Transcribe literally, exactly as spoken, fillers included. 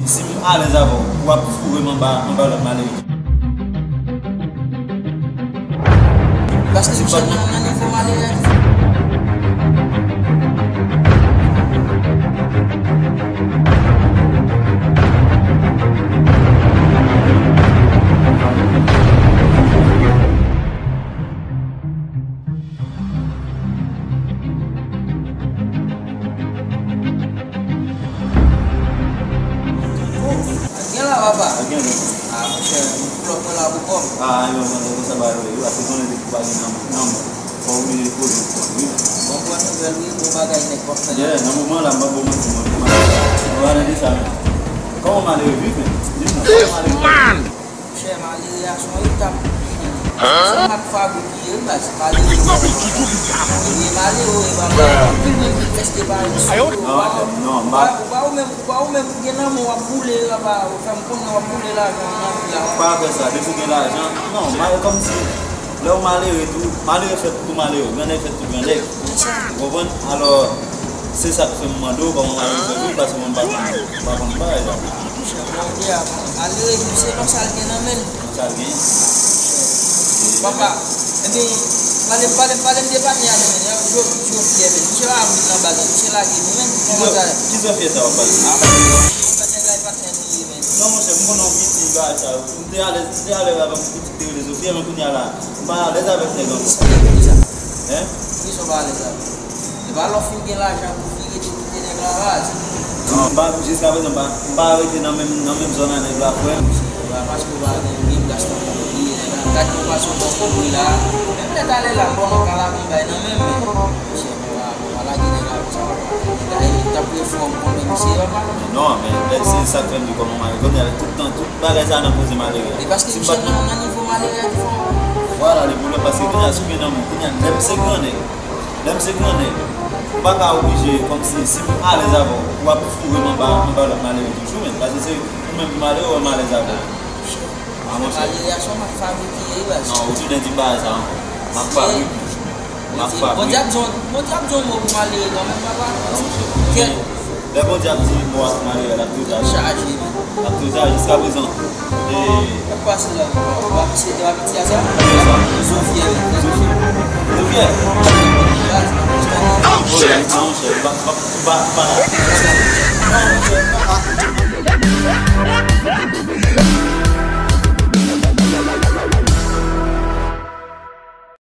Si m alèz avè w, w ap foure m anba, anba lòt malere. Paske m chèf nan, nan nivo malere a. Gen la, papa. Gen la. Ah, monchè, m plòp mwen la pou kò m. Ah, yo, mwen, mwen, sa ba yo, yo, ase konnen depi pa gen nan, nan, fò w oblije poze w kò, wi. Bon, pran nouvèl, wi, bon bagay, nèg, w ap fè. Yeah, nan moman la, m pa bon manti, mwen, mwen, mwen, mwen, sa. Kòman malere viv, men? Di m non, kòman malere viv? Monchè, malere a se yon etap. Se yon mak fabrik li ye, wi, baz. Malere. Li malere, e pa mal. Anpil moun ki prèske pa yo. Non, non, m pa. Ou pa ou menm, ou pa ou menm, ou gen lanmou, w ap boule, w ap, ou fè m konnen w ap boule lajan nan vi a. Pa fè sa, depi w gen lajan. Non, malere kòmsi, lè w malere tou, malere fèt tou malere, grannèg fèt tou grannèg. Ou konprann? Alò, se sa k fè m mande w kòman malere fè viv, paske mwen m pa konn, m pa konn bagay sa. Monchè, Bondye a, malere viv selon sa l gen nan men l. Sa l gen? Papa, epi, pale, pale, pale m de patnè a non, men, Jovi, Jovi, men. Misye pa vin nan baz la, misye lage nou, men. Kòman sa? Ki Jovi sa w ap pale? Ah, patnè a, patnè nou ye, men. Non, monchè, m konnen w piti, bagay sa yo. M te alèz, m te alèz avè w, piti te rele Jovi, men kounye a la, m pa alèz avèk nèg ankò. Sa vle di sa? Hein? Poukisa w pa alèz avè l? Se pa lè w fin gen lajan pou w vire te kite nèg la baz. Non, m pa, jiska prezan, m pa, m pa rete nan menm, nan menm zòn a nèg la, frè. Se pa paske w pa gen, gen plas nan men w, ou bliye nèg la. Gad yon fason w pran kòb wi la. Menm lè talè la, m pran yon kalabon bay nan men m, men, monchè, mwen pa, mwen pa lage nèg la konsa, papa. Nèg la, e, t ap refè w, m konnen misye, papa. Non, men, men se sa k fè m di kòman malere. Kounye a, tout tan, tout bagay sa nan koze malere. E paske misye nan, nan nivo malere a ki fè w. Vwala, le pwoblèm, paske kounye a, si w gen nan men w, kounye a, lè m se grannèg, Lè m se grannèg, ou pa ka oblije, kòmsi, si m alèz avè w, w ap foure m anba, anba lòt malere toujou, men. Paske se ou menm ki malere, w wè m alèz avè w. A, monchè. Malere a se yon mak fabrik li ye, baz. Non, ou tounen di bagay sa ankò. Mak fabrik. Mak fabrik. Bondye ap di yon, Bondye ap di yon mo pou malere kanmenm, papa. Kèt. Lè Bondye ap di mo a sou malere, l ap toujou aji. L ap toujou aji. Jiska prezan, e, sa k pase la? Misye te pa piti a sa? Zofyè. Zofyè. Zofyè. Baz, non, monchè, pa, pa, pa, pa la.